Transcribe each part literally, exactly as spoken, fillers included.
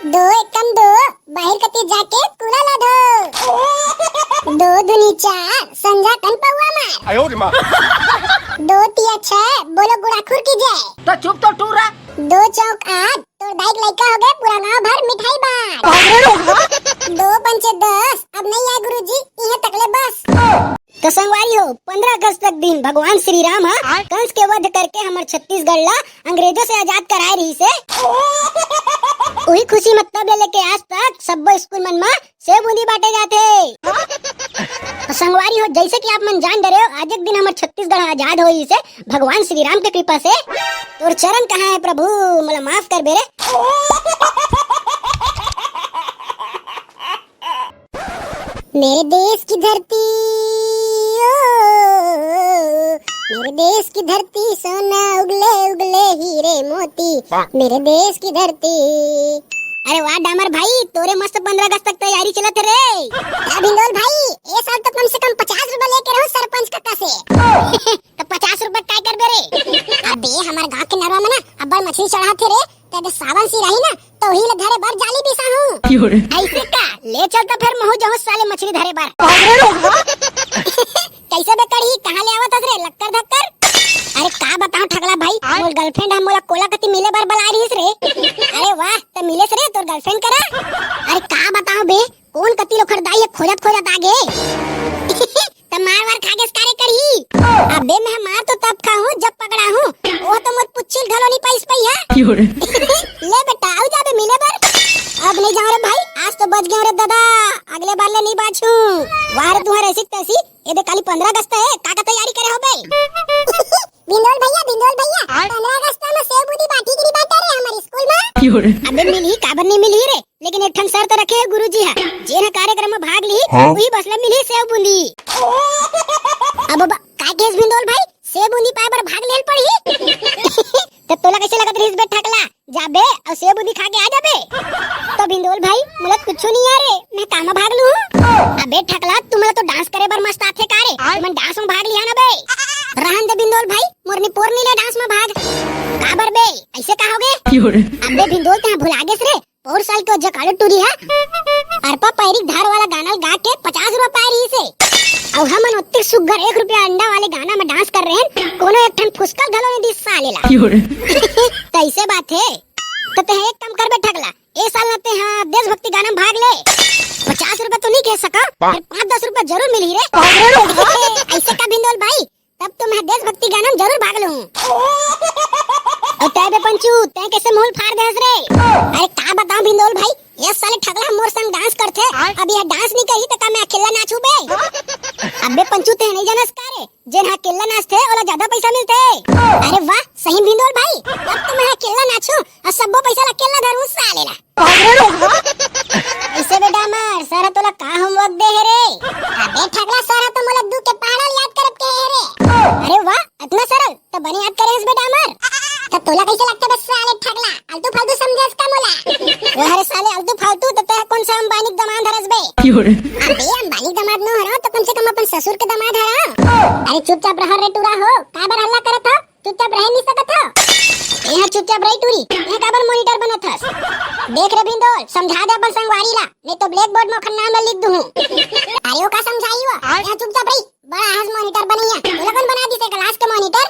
दो एकम दो, बाहिर कति जाके कूला ला धो। दो दूनी चार, संझा कन पौवा मार। 哎呦我的妈！ दो तिया छह, बोलो गुड़ाखुर की जय। तो चुप तो टूरा। दो चौक आठ, तोर दाई के लइका हो गए, पूरा गांव भर मिठाई बांट। दो पंचे दस, अब नहीं आए गुरुजी, इहे तकले बस। तो संगवारी हो, पंद्रह अगस्त तक दिन भगवान श्री राम ह कंस के वध करके हमर छत्तीसगढ़ ला अंग्रेजों से आजाद कराए रहिस हे। उही खुशी मतलब ले लेके आज तक सब्बो स्कूल मन म सेव बूंदी बांटे जाथे। तो संगवारी हो, जैसे कि आप मन जान डरे हो, आज एक दिन हमर छत्तीसगढ़ आजाद होइस हे भगवान श्री राम के कृपा से। तोर चरण कहाँ है प्रभु, मोला माफ कर बे रे। मेरे देश की धरती, ओ, मेरे देश की धरती, सोना उगले उगले हीरे मोती, मेरे देश की धरती। अरे वाह डामर भाई, तोरे मस्त पंद्रह अगस्त तक तैयारी चलत हे रे। अरे भिंडोल भाई, ए साल तो कम से कम पचास रुपए लेके रहूं सरपंच कका से। तो पचास रुपए काय करबे रे? अबे हमर गांव के नरवा में ना अब्बड़ मछली चढ़ाथे रे, ते दे सावन सी रही ना, तो ही ले धरे बर जाली बिसाहूं। क्यों रे? ऐसे का? ले चल तो फिर महू जाऊं साले मछली धरे बर। कैसे बे कढ़ी, कहाँ ले आवत हस रे लक्कर धक्कर? अरे का बताऊं ठगला भाई, मोर गर्लफ्रेंड हम मोला कोला कति मिले बर बला रहीस रे। अरे वाह, त मिलेस रे तोर गर्लफ्रेंड करा? अरे का बताऊं बे, कोन कति लोखर दाई हे खोजत खोजत आगे। त मार वार खा गेस का रे कढ़ी? अबे मैं मार तो तब खाहूं जब पकड़ाहूं, वो तो मोर पुच्छी ल घलो नहीं पाइस पई है। क्यों रे? ले बेटा, आऊ जाबे मिले बर। अब नहीं जाऊं रे भाई, आज तो बच गयो रे दादा, अगले बार ले नहीं बाचूं। वाह रे तुम्हारे ऐसी तैसी, ये दे काली पंद्रह अगस्त है, का का तैयारी करे हो बे? भिंडोल भैया, भिंडोल भैया, आय? पंद्रह अगस्त में सेव बूंदी बांटी गिरी बांटा रे हमारे स्कूल में। क्यों रे? अबे मिली, काबर नहीं मिली रे? लेकिन एक ठन शर्त रखे हे गुरुजी हा, जेन हा कार्यक्रम में भाग ली, हाँ? वही बस ला मिली सेव बूंदी। अब, अब का केस भिंडोल भाई, सेव बूंदी पाए बर भाग लेल पड़ही? तो तोला कैसे लगत रहीस बे ठकला, जाबे अउ सेव बूंदी खा के आ जाबे? तो भिंडोल भाई, मोला कुछ नहीं आ रे, मैं कामा भाग लूं? अबे ठकला, तुमला तो डांस करे बर मस्त आथे का रे? तुमन डांस में भाग लिया ना बे। रहन दे भिंडोल भाई, मोरनी पोरनी ले डांस में भाग। काबर बे, ऐसे का होगे? क्यों रे? अबे भिंडोल, तेहा भुला गेस रे, पौर साल के जकाड़ो टूरी हा अरपा पैरी धार वाला गाना गा के पचास रुपया पाए रहीस हे। अउ हमन ओत्तिक सुग्घर एक रुपया अंडा वाले गाना में डांस कर रहे हैं, कोनो एक ठन फुसकल घलो नहीं दिस साले ला। क्यों रे? कैसे बात है? तो तेहा एक काम करबे ठगला, ए साल ना तेहा देशभक्ति गाना में भाग ले। पचास रुपया तो नहीं कह सका, पर पाँच दस रुपया जरूर मिली रे। ऐसे का भिंडोल भाई, तब तो मैं देशभक्ति गाना में जरूर भाग लूं। अउ तै बे पंचू, तै कैसे मुंह फाड़ दे हस रे? अरे का बताऊं भिंडोल भाई, ये साले ठगला मोर संग डांस करथे। अब ये डांस नहीं करी तो का मैं अकेला नाचू बे? अबे पंचू, ते नहीं जानस का रे? जेन हा अकेला नाचथे, ओला ज्यादा पैसा मिलथे। अरे वाह, सही भिंडोल भाई, अब तो मैं अकेला नाचू अउ सब्बो पैसा ला अकेला धरूं साले ला। कैसे बे डामर, सर तोला का होमवर्क दे हे रे? अबे ठगला, सर तो मोला दू के पहाड़ा याद करब के हे रे। अरे वाह, अतना सरल, त बने याद करे हस बे डामर। त तोला कैसे लगता बे साले ठगला, आलतू फालतू समझे हस का मोला? वो हरे साले आलतू फालतू, त तेरा कौन सा अंबानी के दामाद हरस बे? क्यों रे? अबे अंबानी के दामाद नो हरो, तो कम से कम अपन ससुर के दामाद हरो। अरे चुपचाप रह रे टूरा हो, काबर हल्ला करत हो? चुपचाप रह नहीं सकत हो? यहाँ चुपचाप रही टूरी, यहाँ काबर मॉनिटर बनत हस? देख रे भिंडोल, समझा दे अपन संगवारी ला, नहीं तो ब्लैक बोर्ड में ओखर नाम ला लिख दूँ। अरे वो का समझाई वो? यहाँ चुपचाप रही, बड़ा हस मॉनिटर बनैया, तोला कौन बना दिसे क्लास के मॉनिटर?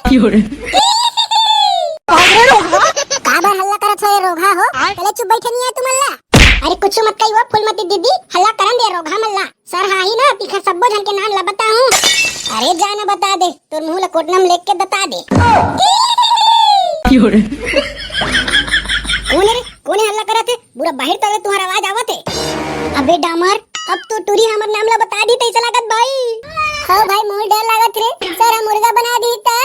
काबर हल्ला करत हो ये रोगहा हो? पहले चुप बैठे नहीं है तुमन ला। अरे कुछ मत कही वो फूलमती दीदी, हल्ला करन दे रोगहा मन ला। सर हा ही ना, तिखर सब्बो झन के नाम ला बताऊं। अरे जा ना बता दे, तोर मुंह ला कोटना में लेके बता दे। कौन है रे? कौन है हल्ला करत हे? पूरा बाहर तक तुम्हारा आवाज आवत हे। अबे डामर, अब तो टूरी हमर नाम ला बता दी तैसे लागत भाई। हाँ भाई, मोर डर लागत रे, सर हम मुर्गा बना दी ता।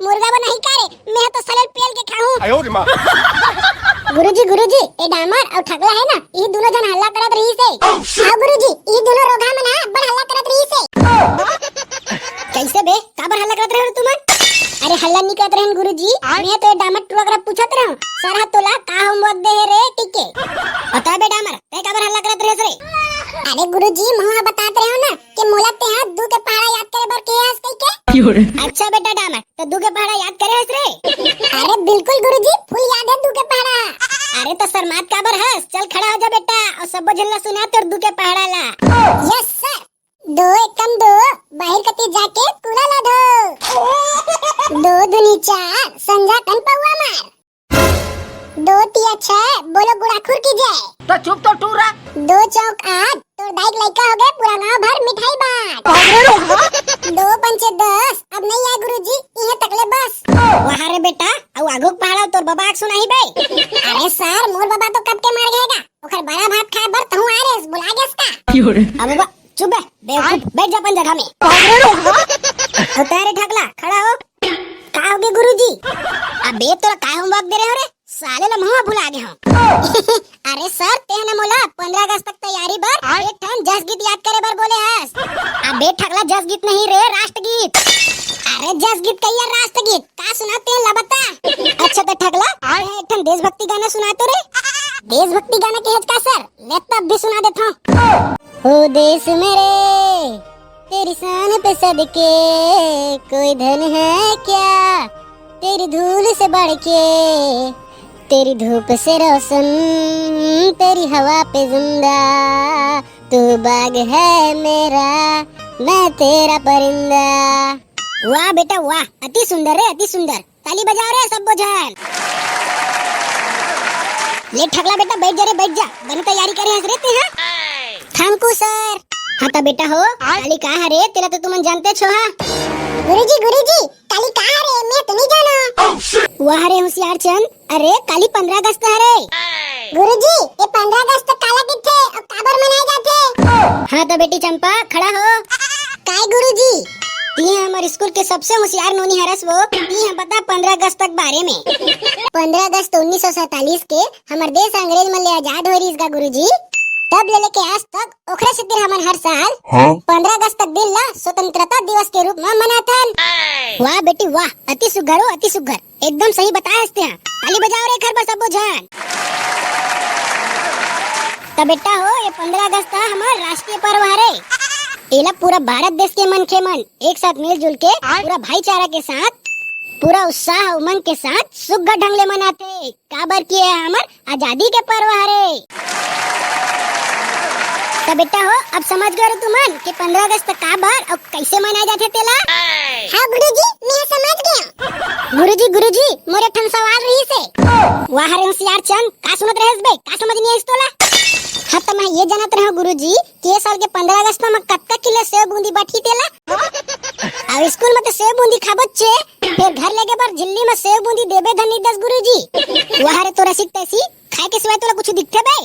मुर्गा बनाही का रे? मैं तो सलल पेल के खाहूं। 哎呦我的妈！ गुरुजी, गुरुजी, ए डामर अउ ठगला है ना, ई दोनों जन हल्ला करत रहीस हे। हाँ गुरुजी, ई दोनों रोगहा मन हा अब्बड़ हल्ला करत रहीस हे। कैसे बे? काबर हल्ला करत रहे हो तुमन? अरे हल्ला नहीं करत रहन गुरुजी, मैं तो ए डामर टुरा करा पूछत रहूं, सर हा तोला का होमवर्क दे हे रे टीके? बता बे डामर, तै काबर हल्ला करत रहे रे? अरे गुरुजी, महू हा बतात रहे हो ना कि मोला तेहा दू के पहाड़ा याद करे बर कहे हस कहिके। अच्छा बेटा डामर, तो दू के पहाड़ा याद करे हस रे? अरे बिल्कुल गुरुजी, फुल याद है दू के पहाड़ा। अरे तो शर्मा हाथ काबर हस? चल खड़ा हो जा बेटा, अउ सब्बो झन ला सुना तोर दू के पहाड़ा ला। Yes sir. दो एकम दो, बाहिर कती जाके कूड़ा ला धो। दो दूनी चार, संझा कन पौवा मार। दो तिया छह, बोलो गुड़ाखुर की जय। तो चुप तो टूरा। दो चौक आठ, तोर दाई के लइका हो गए, पूरा गांव भर मिठाई बांट। दो पंचे दस, अब नहीं आए गुरुजी, इहे तकले बस। वाह रे बेटा, अउ आगू के पहाड़ा तोर बाबा के सुनाही बे। अरे सर, मोर बाबा तो कब के मर गए गा, ओकर बरा भात खाए बर तहूँ आए रेस, भुला गेस का? अब बा-, चुप बे, बेवकूफ, बैठ जा अपन जगह में। अउ तैं रे ठकला, खड़ा हो। का होगे गुरुजी? अबे तोला का homework दे रहे हो रे? साले ला महूं भुला गे हंव। अरे सर, तें न मोला पंद्रह अगस्त तक तैयारी बर एक ठन जस गीत याद करे बर बोले हस। अबे ठकला, जस गीत नहीं रे, राष्ट्रगीत। अरे जस गीत कहिया राष्ट्रगीत? का सुना तें ला बता। अच्छा त ठकला, तें एक ठन देशभक्ति गाना सुना तो रे। देशभक्ति गाना के हेच का सर? ले तब भी सुना देथंव। ओ देश मेरे, तेरी शान पे सदके, कोई धन है क्या तेरी धूल से बढ़ के, तेरी धूप से रोशन, तेरी हवा पे जिंदा, तू बाग है मेरा, मैं तेरा परिंदा। वाह बेटा वाह, अति सुंदर रे, अति सुंदर। ताली बजाओ रे सब्बो झन। ले ठकला बेटा, बैठ जा रे, बैठ जा। बने तैयारी करे हस रे तें, हाँ? Thank you sir। हाँ त बेटा हो, काली का हरे, तेला तो तुमन जानते छो, हाँ? गुरुजी, गुरुजी, काली का हरे, मैं तो नहीं जाना। वाह रे होशियार चंद, अरे काली पंद्रह अगस्त हरे। गुरुजी, ये पंद्रह अगस्त काला किथे अउ काबर मनाए जाथे? हाँ त बेटी चंपा, खड़ा हो। काय गुरुजी? तिही हमर स्कूल के सबसे होशियार नोनी हरस वो, तिही बता पंद्रह अगस्त के बारे में। पंद्रह अगस्त उन्नीस सौ सैंतालीस के हमर देश अंग्रेज मन ले आजाद होय रिहिस गा गुरुजी, तब ले लेके आज तक ओखरे सेती हमन हर साल हाँ? पंद्रह अगस्त के दिन ला स्वतंत्रता दिवस के रूप म मनाथन। वाह बेटी वाह, अति सुघर हो, अति सुघर। एकदम सही बताए हस तें। ताली बजाओ रे एक बार सब्बो झन। त बेटा हो, ये पंद्रह अगस्त ह हमर राष्ट्रीय पर्व हरे। एला पूरा भारत देश के मनखे मन एक साथ मिलजुल के पूरा भाईचारा के साथ, पूरा उत्साह उमंग के साथ सुघर ढंग ले मनाथे, काबर कि ये हमर आजादी के पर्व हरे। त बेटा हो, अब समझ गए रे तुमन कि पंद्रह अगस्त काबर अउ कैसे मनाए जाथे तेला? हाँ गुरुजी, मैं समझ गया। गुरुजी, गुरुजी, मोर एक ठन सवाल रहिस हे। वाह रे होशियार चंद, का सुनत रहेस बे? का समझ नहीं आइस तोला? हाँ, त मैं ये जानत रहेंव गुरुजी कि ये साल के पंद्रह अगस्त म कतका किलो सेव बूंदी बटही तेला? अब स्कूल म तो सेव बूंदी खाबोच हे, फेर घर लेगे बर झिल्ली म सेव बूंदी देबे धन नहीं दस गुरुजी। वाह रे, तो रसिक तैसी खाए के सिवाय तोला कुछ दिखथे बे?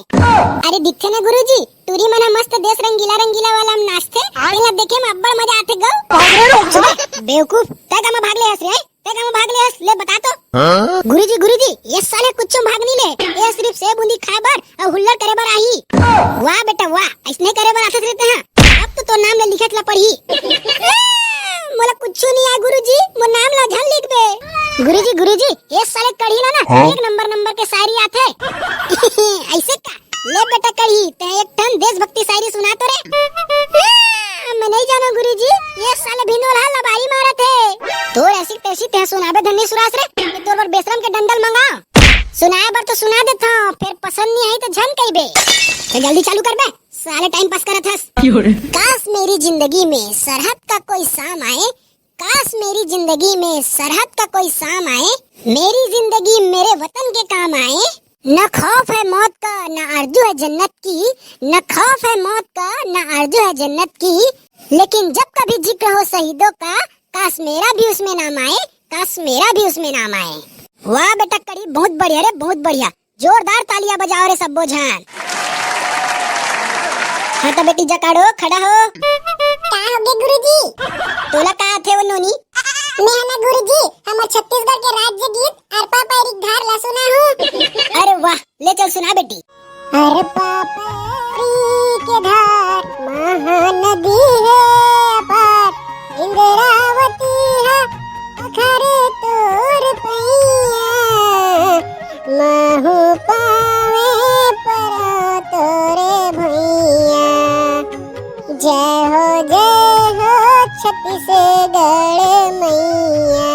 अरे दिखथे ना गुरुजी, टूरी मन ह मस्त देश रंगीला रंगीला वाला म नाचथे, तेला देखे म अब्बड़ मजा आथे गौ। बेवकूफ, तै का म भाग ले हस रे? तै का म भाग ले हस? ले बता तो। हाँ? गुरुजी, गुरुजी, ये साले कुछ भाग नहीं ले, ये सिर्फ सेव बूंदी खाए बर अउ हुल्लड़ करे बर आही। वाह बेटा वाह, ऐसने करे बर आथस रे तें। अब तो तोर नाम ल लिखत ल पड़ही। मोला कुछु नहीं आय गुरुजी, मोर नाम ल झन लिखबे। गुरुजी, गुरुजी, ये साले कढ़ी ला ना हाँ? एक नंबर नंबर के शायरी आथे। ऐसे का? ले बेटा कढ़ी, तें एक ठन देशभक्ति शायरी सुना तो रे। मैं नहीं जानों गुरुजी, ये साले भिंडोल ह लबारी मारत हे। तोर ऐसी तैसी तें सुनाबे धन नहीं सुरास रे, कि तोर बर बेशरम के डंडल मंगाओं। सुनाए बर तो सुना देथंव, फेर पसंद नहीं आई त झन कहिबे। त जल्दी चालू कर बे, साले टाइम पास करत हस। काश मेरी जिंदगी में सरहद का कोई शाम आए, काश मेरी जिंदगी में सरहद का कोई शाम आए, मेरी जिंदगी मेरे वतन के काम आए। न खौफ है मौत का, न आरजू है जन्नत की, न खौफ है मौत का, न आरजू है जन्नत की, लेकिन जब कभी जिक्र हो शहीदों का, काश मेरा भी उसमें नाम आए, काश मेरा भी उसमें नाम आए। वाह बेटा कढ़ी, बहुत बढ़िया रे, बहुत बढ़िया। जोरदार तालियां बजाओ रे सब्बो झन। हाँ त बेटी जकाड़ो, खड़ा हो। का होगे गुरुजी? तोला का आथे वो नोनी? मैं ह ना गुरुजी, हमर छत्तीसगढ़ के राज्य गीत अरपा पैरी के धार ला सुनाहूँ। अरे वाह, ले चल सुना बेटी। अरपा पैरी के धार महानदी हे अपार, इंद्रावती ह अखरे तोर पैया, महू पावे परा तोरे भैया। जय हो, जय हो छत्तीसगढ़ मैया।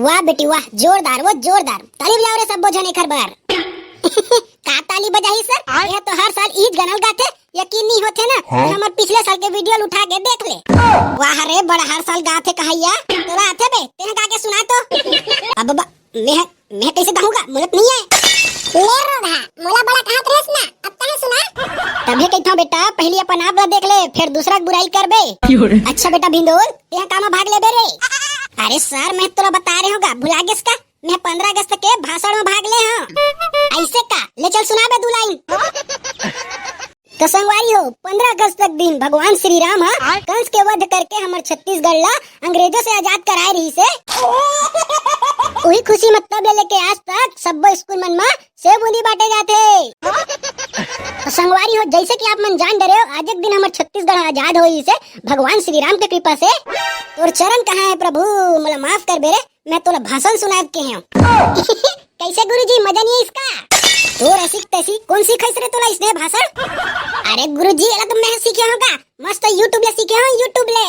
वाह बेटी वाह, जोरदार, वो जोरदार। ताली बजाओ रे सब्बो झन एखर बर। बजाही सर, ये तो हर साल इही गाना गाथे, यकीन नहीं होथे ना, हाँ? हमर पिछले साल के वीडियो उठा के देख ले। वाह रे, बड़ा हर साल गाथे कहैया, तोला आथे बे, तेहा गा के सुना तो। अब बा, मैं, मैं कैसे गाऊंगा, मुलत नहीं है। ले रोगहा, मोला बड़ा कहत रेस ना, अब तहे सुना। तभे कहथों बेटा, पहली अपन आप ला देख ले, फिर दूसरा के बुराई करबे। अच्छा बेटा भिंदोल, तेहा का मा भाग लेबे रे? अरे सर, मैं तोला बता रहे होगा, भुला गेस का? मैं पंद्रह अगस्त के भाषण में भाग ले हूँ। ऐसे का? ले चल सुनाबे दू लाइन। तो संगवारी हो, पंद्रह अगस्त तक दिन भगवान श्री राम हा कंस के वध करके हमर छत्तीसगढ़ ला अंग्रेजों से आजाद कराए रही से। वही खुशी मतलब ले लेके आज तक सब्बो स्कूल मन मा सेव बूंदी बांटे जाथे। तो संगवारी हो, जैसे कि आप मन जान डरे हो, आज एक दिन हमर छत्तीसगढ़ आजाद होई से भगवान श्री राम के कृपा से। तोर चरण कहाँ है प्रभु, मोला माफ कर बेरे, मैं तोला भाषण सुनाए के हूँ। कैसे गुरुजी, मजा नहीं है इसका? तोर ऐसी तैसी कौन सिखाइस रे तोला इसने भाषण? अरे गुरुजी, एला तो मैं सीखे हूँ का, मस्त YouTube ले सीखे हूँ, YouTube ले।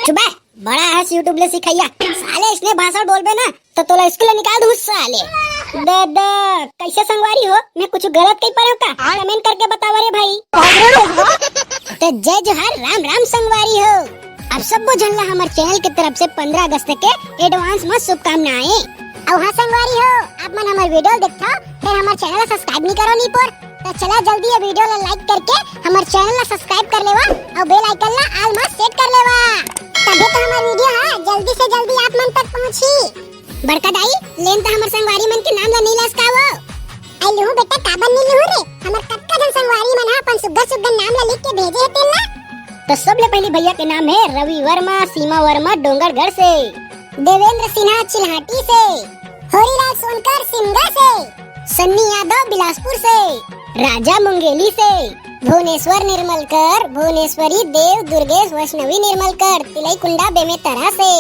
चुप बे, बड़ा है YouTube ले सिखैया। साले इसने भाषण बोलबे ना, तो तोला स्कूल ले निकाल दूँ साले। दादा, कैसे संगवारी हो? मैं कुछ गलत कही पड़े हूँ का? कमेंट करके बतावा रे भाई। तो जय जोहार, राम राम संगवारी हो। आप सब्बो झन ला हमर चैनल के तरफ से पंद्रह अगस्त के एडवांस में शुभकामनाएं। अउ हाँ संगवारी हो, आप मन हमर वीडियो देखथव, फिर हमर चैनल ला सब्सक्राइब नहीं करो नहीं पोर, तो चला जल्दी ये वीडियो ला लाइक करके हमर चैनल ला सब्सक्राइब कर लेवा अउ बेल आइकन ला ऑल में सेट कर लेवा, तभे तो हमर वीडियो हा जल्दी से जल्दी आप मन तक पहुँची। बड़का दाई, लेन त हमर संगवारी मन के नाम ला नहीं लसकावो। आई लूँ बेटा, काबर नहीं लूँ रे, हमर कतका झन संगवारी मन हा अपन सुग्घर सुग्घर नाम ला लिख के भेजे हे तेन ला। तो सबले पहली भैया के नाम है रवि वर्मा, सीमा वर्मा डोंगरगढ़ से, देवेंद्र सिन्हा चिल्हाटी से, होरीलाल सोनकर सिमगा से, सन्नी यादव बिलासपुर से, राजा मुंगेली से, भुवनेश्वर निर्मलकर, भुवनेश्वरी देव दुर्गेश वैष्णवी निर्मलकर तिलई कुंडा बेमेतरा से,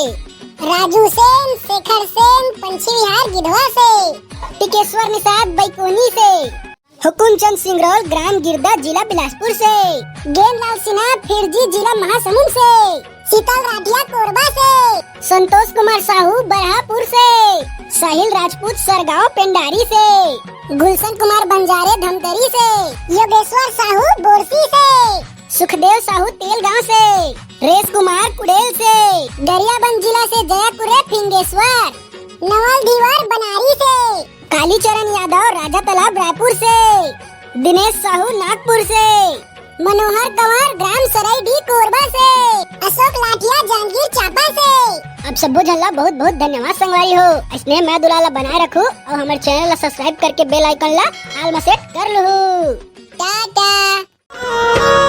राजू सेन, शेखर सेन पंछी विहार गिधवा से, टिकेश्वर निषाद बैकोनी से, हुकुमचंद सिंगरौल, ग्राम गिरदा, जिला बिलासपुर से। गेंदलाल सिन्हा, फिरजी, जिला महासमुंद से। शीतल राठिया, कोरबा से। संतोष कुमार साहू, बरहापुर से। साहिल राजपूत, सरगांव, पेंडारी से। गुलशन कुमार बंजारे, धमतरी से। योगेश्वर साहू, बोरसी से। सुखदेव साहू, तेलगांव से। रेश कुमार, कुड़ेल से। गरियाबंद जिला से जया कुरे, फिंगेश्वर। नवल धीवर, बनारी से। कालीचरण यादव, राजा तालाब, रायपुर से। दिनेश साहू, नागपुर से। मनोहर कंवर, ग्राम सरईडीह, कोरबा से। अशोक लाठिया, जांजगीर चांपा से। आप सब्बो झन ला बहुत बहुत धन्यवाद संगवारी हो। अइसने मया दुलार ला बनाए रखू अउ हमर चैनल ला सब्सक्राइब करके बेल आइकन ला ऑल में सेट कर लहू। टाटा।